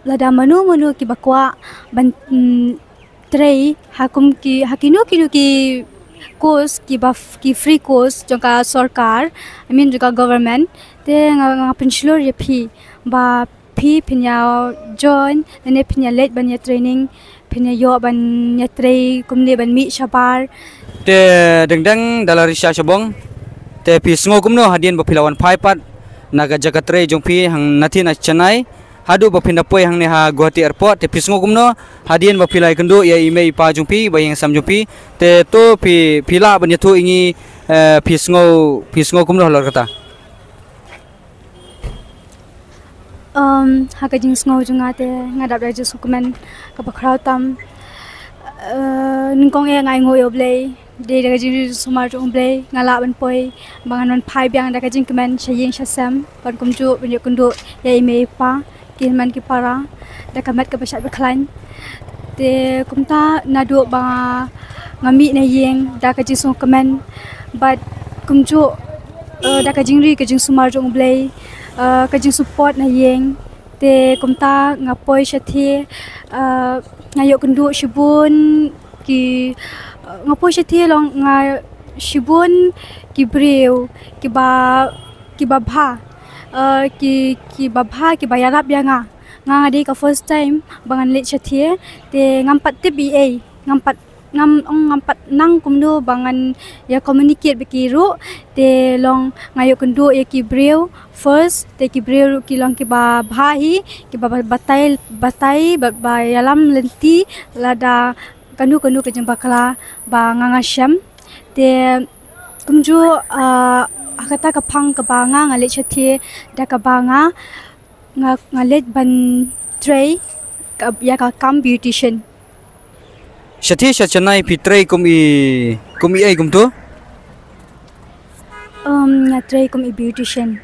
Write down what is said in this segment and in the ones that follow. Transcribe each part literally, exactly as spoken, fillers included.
lada mano mano kiba kwah ban, mm, trei ha kum ki, ha kino kino ki course kiba f-, ki free course jong ka sorkar, I mean jong ka government, te nga, nga pynshlur ïa phi ba phi phin ïa join ne phin ïa leit ban ïa training, phin ïa ïoh ban ïa trei kumne ban mih shabar. Te dang dang da la risa shabong. Te phi sngew kumno hadien ba phi la wan phai pat na ka jaka trei jong phi hangtei na Chennai, haduh ba phin da poi hangne ha Guwahati Airport? Te phi sngew kumno hadien ba phi la ïakynduh ïa i mei i pa jong phi, ba ïing sam jong phi? Te to phi, phi lah ban ïathuh ïa ngi, eh, phi sngew, phi sngew kumno halor kata? Um, ha ka jingsngew jong nga te nga dap da ka jingsngewkmen kaba khraw tam. Uh, nyngkong eh nga ainguh ïa U Blei, dei da ka jingri jingsumar jong U Blei nga lah ban poi ba ngan wan phai biang da ka jingkmen sha ïing sha sem, ban kumjuh ban ïakynduh ïa i mei i pa, ki hynmen ki para da ka met kaba shait ba khlaiñ. Te kumta naduh ba nga mih na ïing da ka jingsngewkmen bad kumjuh, eh, da ka jingri ka jingsumar jong U Blei, eh, ka jingsupport na ïing. Te kumta nga poi shathie, eh, nga ïoh kynduh shibun ki, eh, nga poi shathie long nga shibun ki briew kiba, kiba bha, eh, ki, kiba bha kiba ïarap ïa nga. Nga, nga dei ka first time ba ngan leit shathie, te ngam pat tip ei ei, ngam pat, ngam ong, ngam pat nang kumno ba ngan ïa communicate bad ki ruh. Te long nga ïoh kynduh ïa ki briew first, te ki briew ruh ki long kiba bha hi, kiba ba-, batai, batai ba, ba ïalam lynti lada kano kano ka jingbakla ba nga, nga shem. Te kumjuh, ah, ha kata ka phang kaba nga, nga leit shathie da kaba nga, nga, nga leit ban trei ka, ïa ka kam beautician. Shathie sha Chennai phi trei kum i, kum i ei kumto? Um, nga trei kum i beautician.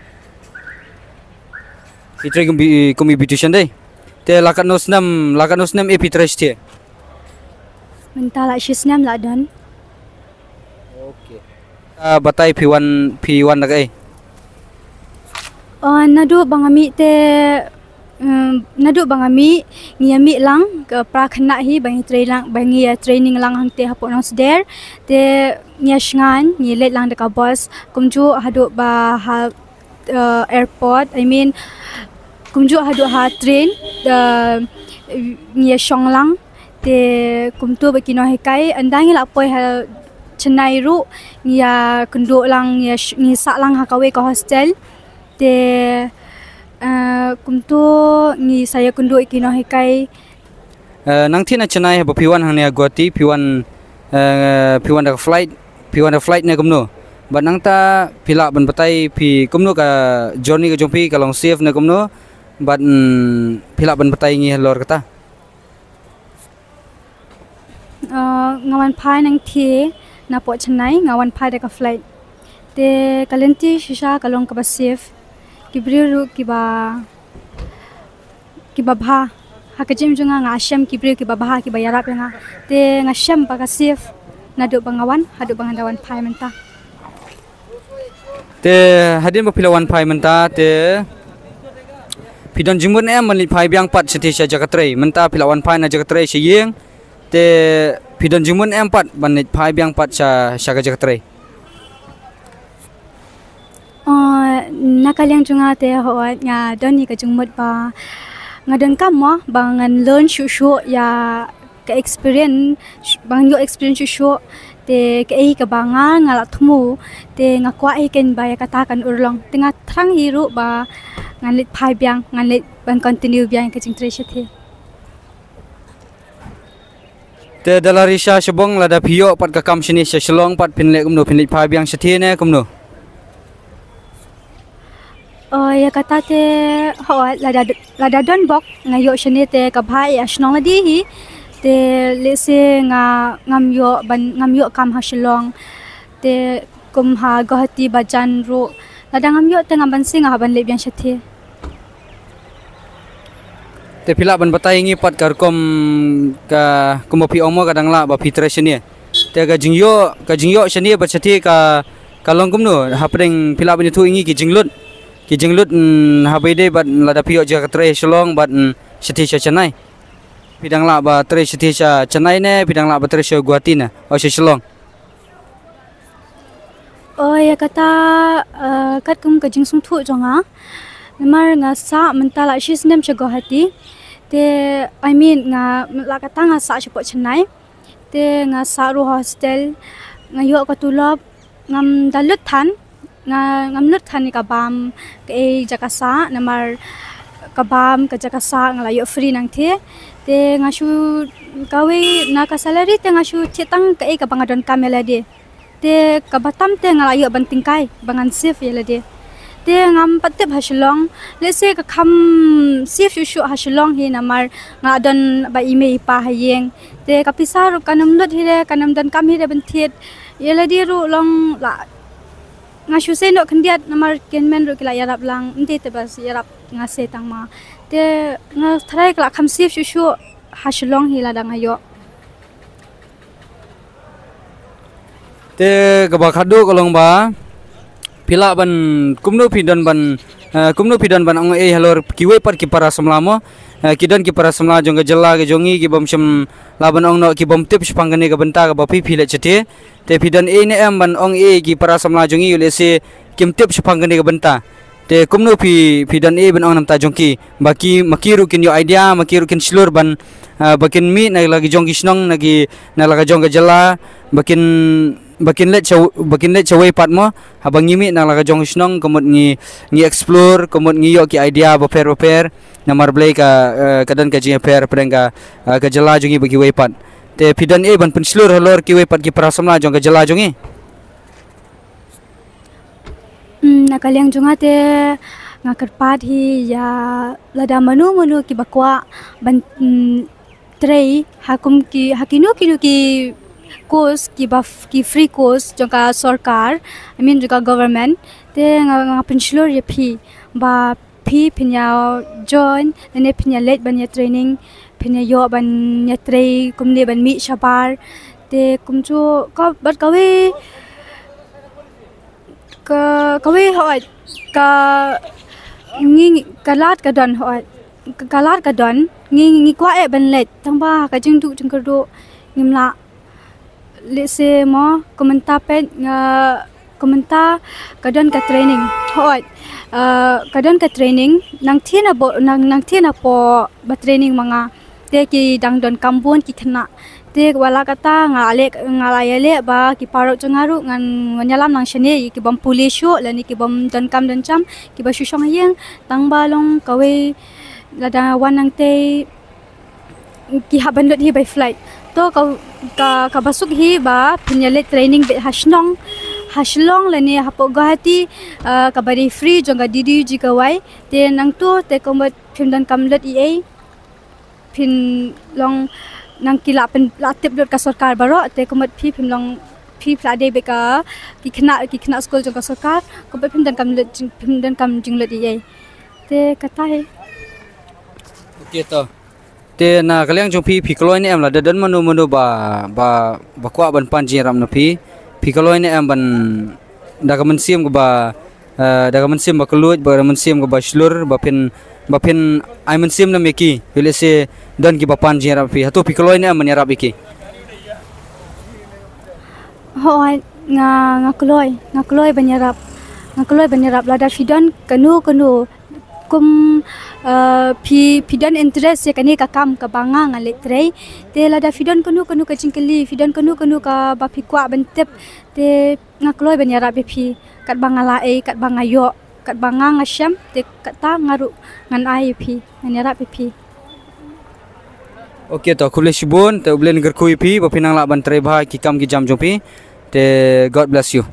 Phi trei kum i, kum i beautician dei. Te la katno snem, la katno snem eh phi trei shathie? Mynta la shi snem la don. Okay. Ah, batai phi wan, phi wan da kaei? Oh, naduh ba nga mih te, mm, naduh ba nga mih, ngi ïa mih lang ka pra khynnah hi ba ngi trei lang, ba ngi ïa training lang hangtei hapoh Nongsder. Te ngi ïa shngaiñ, ngi leit lang da ka bus kumjuh haduh ba ha, eh, airport, I mean, kumjuh haduh ha train, eh, ngi ïa shong lang. Te kumto bad ki nonghikai, ynda ngi la poi ha Chennai ruh, ngi ïa kynduh lang, ngi ïa sh-, ngi sah lang ha kawei ka hostel. Te, eh, kumto ngi sa ïa kynduh ïa ki nonghikai. Eh, nangthie na Chennai haba phi wan hangne ha Guwahati, phi wan, eh, phi wan da ka flight, phi wan da ka flight ne kumno? Bad nangta phi lah ban batai phi kumno ka journey ka jong phi, ka long safe ne kumno? Bad, mm, phi lah ban batai ngi halor kata? Uh, nga wan phai nangthie napoh Chennai, nga wan phai da ka flight. Te ka lynti shisha ka long kaba safe. Ki briew ruh kiba, kiba bha. Ha ka jingim jong nga nga shem ki briew kiba bha kiba ïarap ïa nga. Te nga shem ba ka safe naduh ba nga wan haduh ba nga da wan phai mynta. Te hadien ba phi la wan phai mynta te phi don jingmut em ban leit phai biang pat shathie sha jaka trei? Mynta phi la wan phai na jaka trei sha ïing, te phi don jingmut em pat ban leit phai biang pat sha, sha ka jaka trei? Oh, na ka liang jong nga te hooid nga don ïa ka jingmut ba nga donkam mo ba ngan learn shuh shuh ïa ka experience, ba ngan ïoh experience shuh shuh. Te kaei kaba nga, nga la thmu, te nga kwah hi kein ba ïa kata kan urlong. Te nga thrang hi ruh ba ngan leit phai biang, ngan leit ban continue biang ka jingtrei shathie. Te da la risa shabong, lada phi ïoh pat ka kam shane sha Shillong pat phin leit kumno, phin leit phai biang shathie ne kumno? Oh, ïa kata te, hooid, lada, lada don bok nga ïoh shane te ka bha ïa shnong lade hi. Te lehse nga ngam ïoh ban, ngam ïoh kam ha Shillong. Te kum ha Guwahati ba jan ruh, lada ngam ïoh te ngam banse nga hap ban leit biang shathie. Te phi lah ban batai ngi pat ka rukom ka, kumba phi ong mo ka dang lah ba phi trei shane. Te ka jingïoh, ka jingïoh shane bad shathie ka, ka long kumno? Hapdeng phi lah ban ïathuh ïa ngi ki jinglut, ki jinglut, mm, haba ïadei bad lada phi ïoh jaka trei Shillong bad, mm, shathie sha Chennai? Phi dang lah ba trei shathie sha Chennai ne phi dang lah ba trei sha Guwahati ne, o sha Shillong? O, ïa kata, eh, katkum ka jingsngewthuh jong nga. Namar nga sah mynta la shi snem sha Guwahati. Te, I mean, nga, la kata nga sah shapoh Chennai. Te nga sah ruh hostel. Nga ïoh ka tulop. Ngam da lut than. Nga, ngam lut than ïa ka bam kaei jaka sah. Namar ka bam ka jaka sah nga la ïoh free nangtei. Te nga shu kawei na ka salary te nga shu thied tang kaei kaba nga donkam ïa lade. Te kaba tam te nga la ïoh ban tyngkai ba ngan save ïa lade. Te ngam pat tip ha Shillong. Lehse ka kham save shuh shuh ha Shillong hi namar nga la don ba i mei i pa ha ïing. Te ka pisa ruh kan ym lut hi de, kan ym donkam hi de ban thied. Ïa lade ruh long la nga shu sei noh khyndiat namar ki hynmen ruh ki la ïarap lang. Ym dei te ba ïarap nga sei tang ma. Te nga tharai ka la kham save shuh shuh ha Shillong hi lada nga ïoh. Te kaba khatduh ka long ba phi lah ban kumno phi don ban, eh, kumno phi don ban ong ei halor kiwei pat ki para samla mo, eh, ki don ki para samla jong ka jylla ka jong ngi ki bym shym lah ban ong noh, ki bym tip shaphang kane ka bynta kaba phi phi leit shathie. Te phi don ei ne em ban ong ei ki para samla jong ngi, lehse kim tip shaphang kane ka bynta. Te kumno phi, phi don ei ban ong na ka bynta jong ki ba ki, ma ki ruh kin ïoh idea, ma ki ruh kin shlur ban, ah, ba kin mih na la ki jong ki shnong, na ki, na la ka jong ka jylla, ba kin, ba kin leit sha, ba kin leit shawei pat mo. Haba ngi mih na la ka jong ki shnong ka mut ngi, ngi explore, ka mut ngi ïoh ki idea bapher bapher. Namar balei ka, eh, ka don ka jingïapher pdeng ka, eh, ka jylla jong ngi bad kiwei pat. Te phi don ei ban pynshlur halor kiwei pat ki para samla jong ka jylla jong ngi? Hmm, na ka liang jong nga te nga kyrpad hi ïa lada mano mano kiba kwah ban, hmm, trei ha kum ki, ha kino kino ki course kiba f-, ki free course jong ka sorkar, I mean jong ka government. Te nga, nga pynshlur ïa phi ba phi phin ïa join lane phin ïa leit ban ïa training, phin ïa ïoh ban ïa trei kumne ban mih shabar. Te kumjuh ka bad kawei, ka, kawei hooid ka ngi, ngi, ka lad ka don hooid. Ka, ka lad ka don, ngi, ngi kwah eh ban leit tang ba ka jingduh jingkyrduh ngim lah. Lehse mo, ka mynta peit nga, ka mynta ka don ka training. Hooid, eh, ka don ka training, nangthie na bo, nang, nangthie na pdeng ba training ma nga. Te ki dang donkam bun ki khynnah. Te wat la kata nga la leh, nga la ïaleh ba ki paralok jong nga ruh ngan, ngan ïalam nang shane ïa ki bym pule shuh lane ki bym donkam donjam, kiba shu shong ha ïing, tang ba long kawei lada wan nangtei ki hap ban lut hi by flight. To ka, ka, kaba suk hi ba phin ïa leit training beit ha shnong, ha Shillong lane hapoh Guwahati, eh, kaba dei free jong ka D D U G K Y. Te nangtu te kumba phim donkam lut ei ei, phin long nang ki la pyn, la tip lut ka sorkar baroh, te kumba phi phim long, phi phla dei beit ka ki khynnah, ki khynnah skul jong ka sorkar, kumba phim donkam lut jing, phim donkam jinglut ei ei. Te kata hi. Okay to. Te na ka liang jong phi, phi kloi ne em lada don mano mano ba, ba, ba kwah ban pan jingïarap na phi? Phi kloi ne em ban da ka mynsiem kaba, eh, da ka mynsiem ba kylluid, ba da ka mynsiem kaba shlur, ba phin, ba phin ai mynsiem na me ki, lehse don kiba pan jingïarap phi. Hato phi kloi ne em ban ïarap ïa ki? Hooid, nga, nga kloi, nga kloi ban ïarap. Nga kloi ban ïarap lada phi don kano kano kum, eh, phi, phi don interest ïa kane ka kam kaba nga, nga leit trei. Te lada phi don kano kano ka jingkylli, phi don kano kano kaba phi kwah ban tip, te nga kloi ban ïarap ïa phi. Katba nga lah ei, katba nga ïoh, katba nga, nga shem, te kata nga ruh ngan ai ïa phi, ngan ïarap ïa phi. Okay to, khublei shibun, te U Blei un kyrkhu ïa phi ba phin nang lah ban trei bha ki kam ki jam jong phi. Te God bless you.